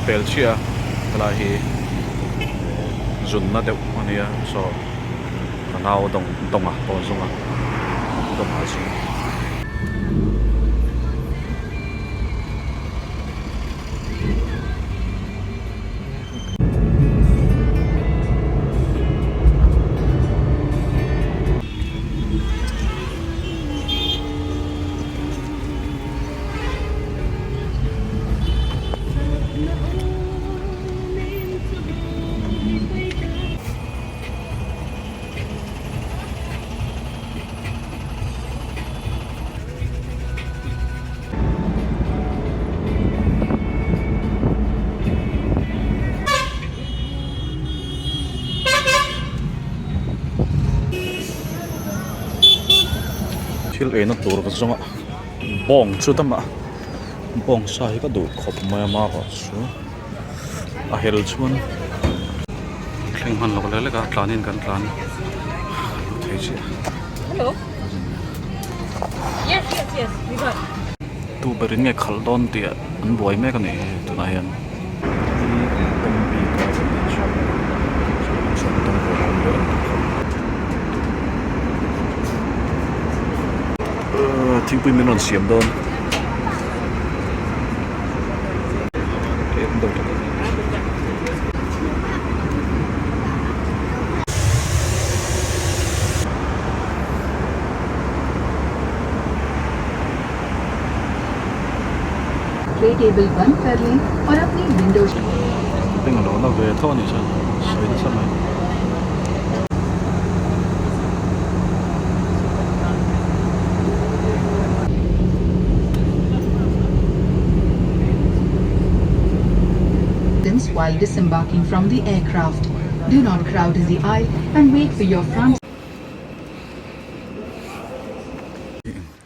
pel chiah a helai hi zunna deuh a nia saw ka nau dawng dawnga pawh a zung a dawnga a zung. Thil eina tur ka zawng a bawng chu dam a bawng sa hi ka duh khawp mai a mah erawh chu a hel chuan thleng hman lo lek lek a tlanin kan tlan thei chiah. Tu berin nge khalh dawn tih an buai mek a nih hi tunah hian. Thingpui min rawn siam dawn. Tray table band kar le aur apni window Beng a lo na ve tho a nih chuan sawi nasa mai. While disembarking from the aircraft. Do not crowd in the aisle and wait for your front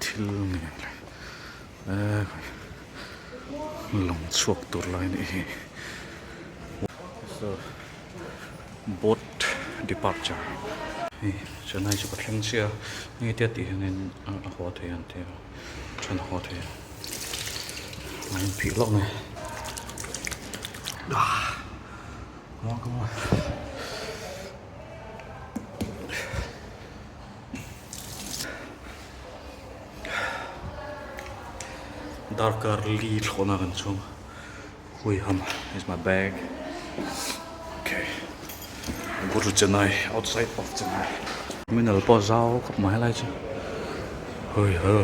Thil nge le lawng chhuak tur lai anih hi boat departure hei chennai chu ka thleng chiah a hei tia tih hianin a haw thei ang tih a then a haw thei a a inphih hlauh mai come on come on. Darkar li thlawhna kan chhung hui ham is my bag okay go to Chennai outside of Chennai terminal pawh zau khawp mai helai chu hui ha.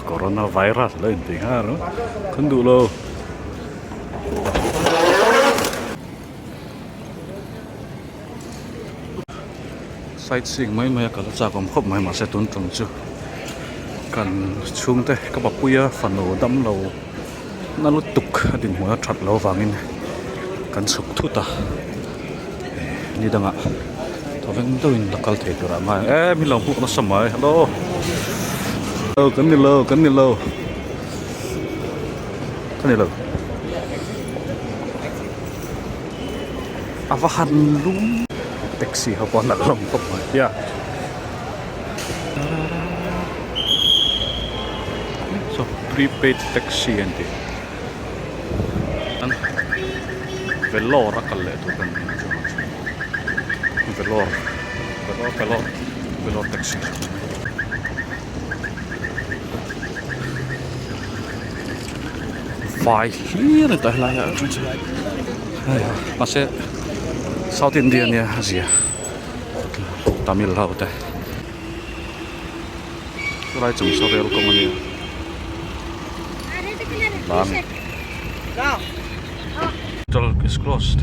Corona virus lo in ti nghal a kan duh lo. Sightseeing mai mai a kal a chak awm khawp mai mahse tun tum chu kan chhungte ka papuia fanu damlo na lutuk a dinhmun a that loh avangin kan chhuk thut a ni dangah thawveng deuhin la kal thei turah a ngai ang e min lo hmuh nasa mai hello kan ni lo kan ni lo ka ni lo a va han lum taxi ho pawh a nalh hlawm khawp mai ya saw prepaid taxi an tih Vellore a kal leh tur kan ni Vellore Vellore Vellore Vellore taxi. Vai hlir a ni tawh helai ah chuan hei mahse South India nia a zia Tamil ho te helai chung saw rel kawng a nia lam is closed.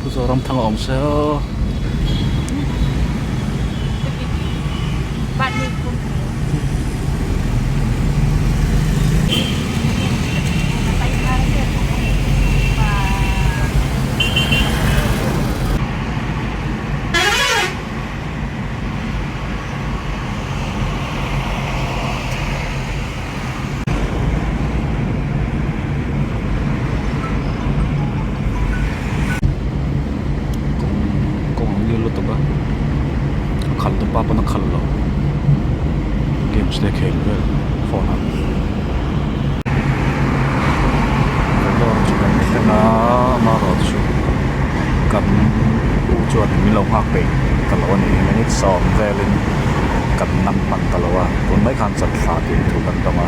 Pu Zoramthanga awm se aw. lo nghak peih ta lo a ni. Minute sawm velin kan nam hman ta lo a, tun mai khan chat thla tih thu kan dawng a.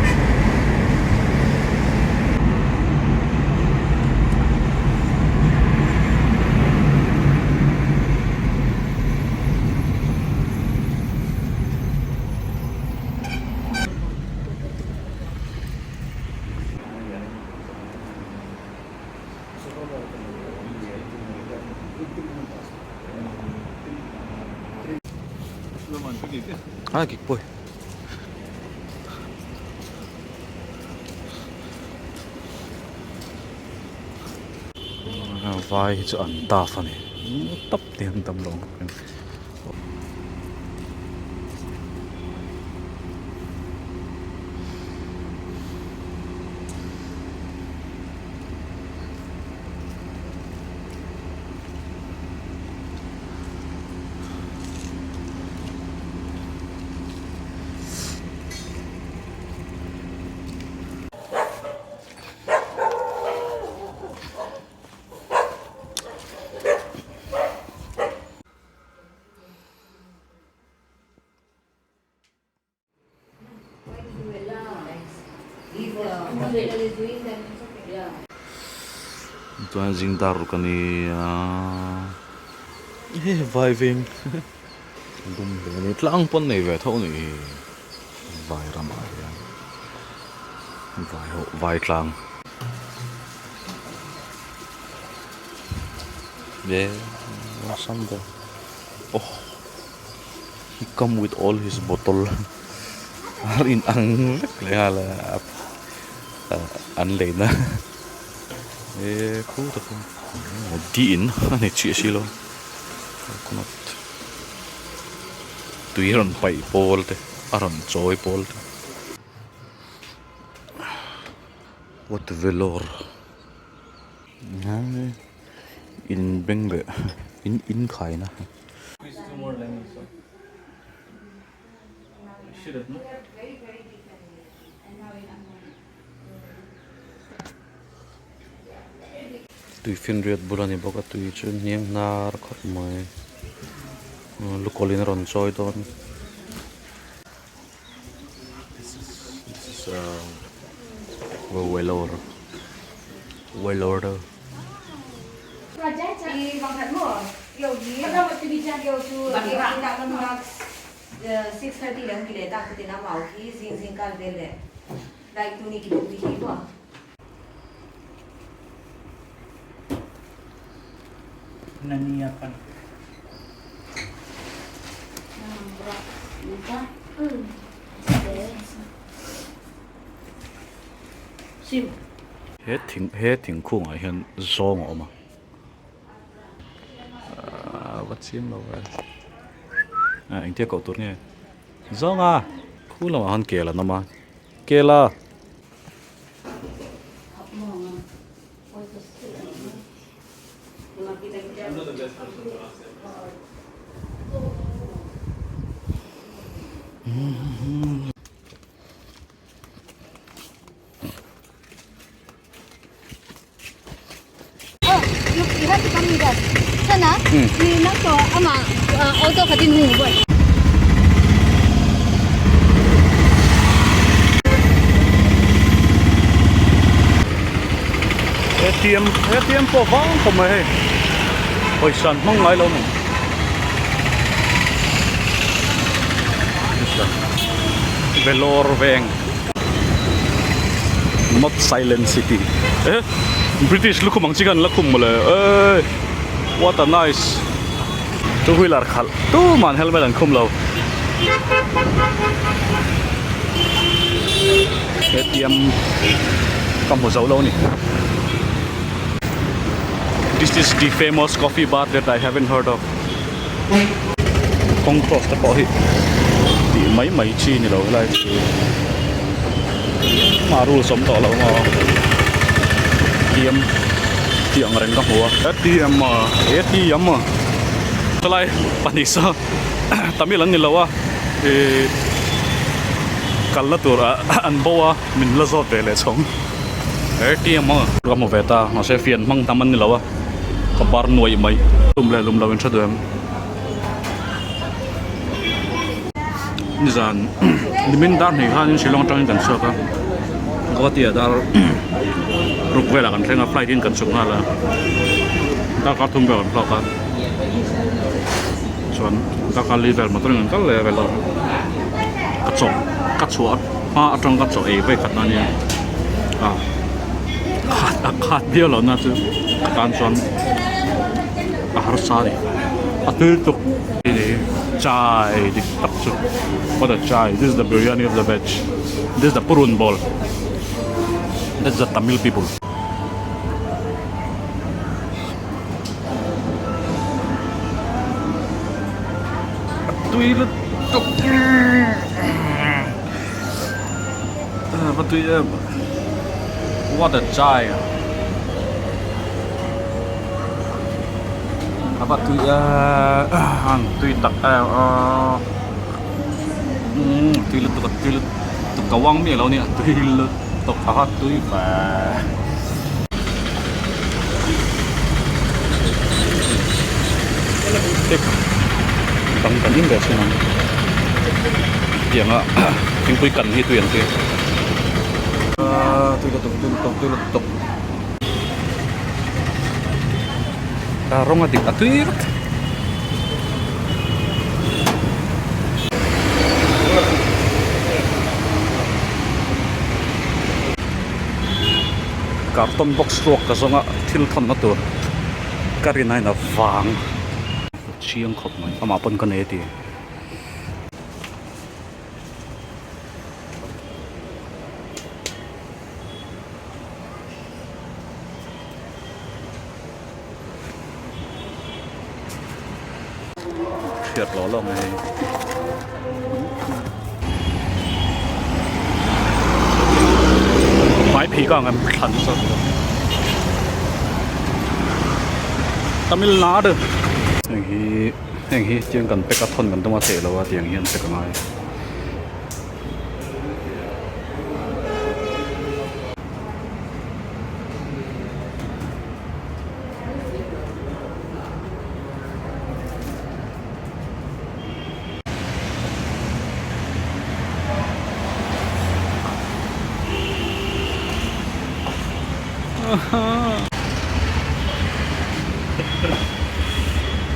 A kik pawi. Vai hi chu an tough a ni tap te an tam lo. Chuan zing dar ruk a ni a he vai veng lum hle a ni tlang pawn nei ve tho a nih hi vai ramah hian vai ho vai tlang. He come with all his bottle a in ang vek leh nghal a an leina eh khu tak in di in a ni chiah si lo coconut tui a rawn paih pawl te a rawn chawi pawl te what velor in beng leh in in khaina. Tui finriat bul a ni bawk a tui chu hniang hnar khawp mai lukawlh in a rawn chawi dawn this is a Vellore Vellore. He thing he thingkungah hian zawng a awm a ahh va chiang lo ve ah engtia koh tur nge zawnga khu lamah khan kel an awm a kela. ATM ATM pawh vang khawp mai hei pawisa an hmang ngai lo mai Vellore veng. Not silent city eh British lukhum ang chi khan la khum mawle eh what a nice two wheeler khalh tuman helmet an khum lo A_T_M ka hmu zo lo a ni this is the famous coffee bar that I haven't heard of kawng cross te pawh hi tih mai mai chi ni lo helai chu engmah rules awm tawh lo maw atm tih ang reng ka hmu a atm a atm a helai pahnih saw tamil an ni lo a ihh kalna tur ah an bo a min la zawt ve leh chhawng atm a ka hmu ve ta mahse fian hmang tam an ni lo a ka bar nuaih mai lum leh lum lo in hre duh em. Nizan nimin dar hnih khanin Shillong atangin kan chhuak a, Guwahati ah dar ruk velah kan thleng a, flight in kan chhuk nghal a, darkar thum vel kan hlawk a, chuan darkar li vel motor in kan kal leh a vel a, ka chaw ka chhuah hma atang ka chaw ei vei khat na nia a khat a khat viau lo na chu ka tan chuan a harsa a ni a tui tuk. Chai dik tak chu what a chai this is the biryani of the veg this is the purun ball that's the Tamil people. A tui lutuk va tui em what a chai a va tui em tui tak em aw tui lutuk a tui lutuk ka uang miah lo a nia tui lutuk a va tui ve. Dang kan in ve thin ang tianga thingpui kan hi tui ang chi tui lutuk tui lutuk tui lutuk rawng a dik a tui vek. Carton box ruak ka zawnga thil thawnna tur ka rin ain a vang chiang khawp mai amah pawn ka nei a ti. Hriat lawh lawk mai hei. Hmai phei ka ang em thlan zawk lo. Tamil Nadu. Heng hi heng hi tiang kan pack a thawn kan tum a theih lo a tiang hian pack a ngai.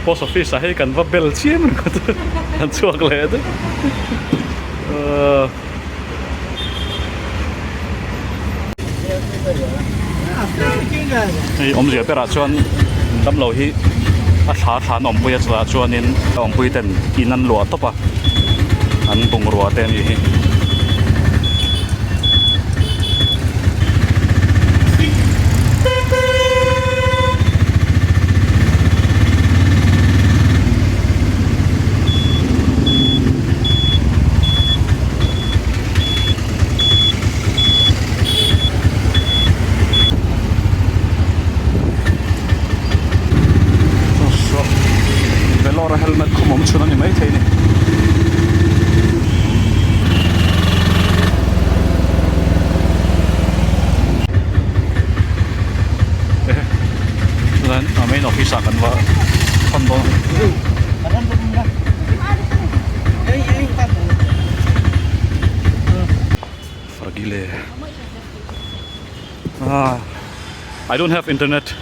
Post office ah hei kan va bel chiam ringawt a kan chhuak leh daih ahh. Hei awmzia berah chuan damlo hi a thla thla an awmpui a chutah chuanin a awmpui ten in an luah tawp a an bungrua te a nih hi. Velora helmet khum awm chhun a ni maithei ni. Chuan a main office ah kan va thawn dawn a ni. Fragile. Ah, I don't have internet.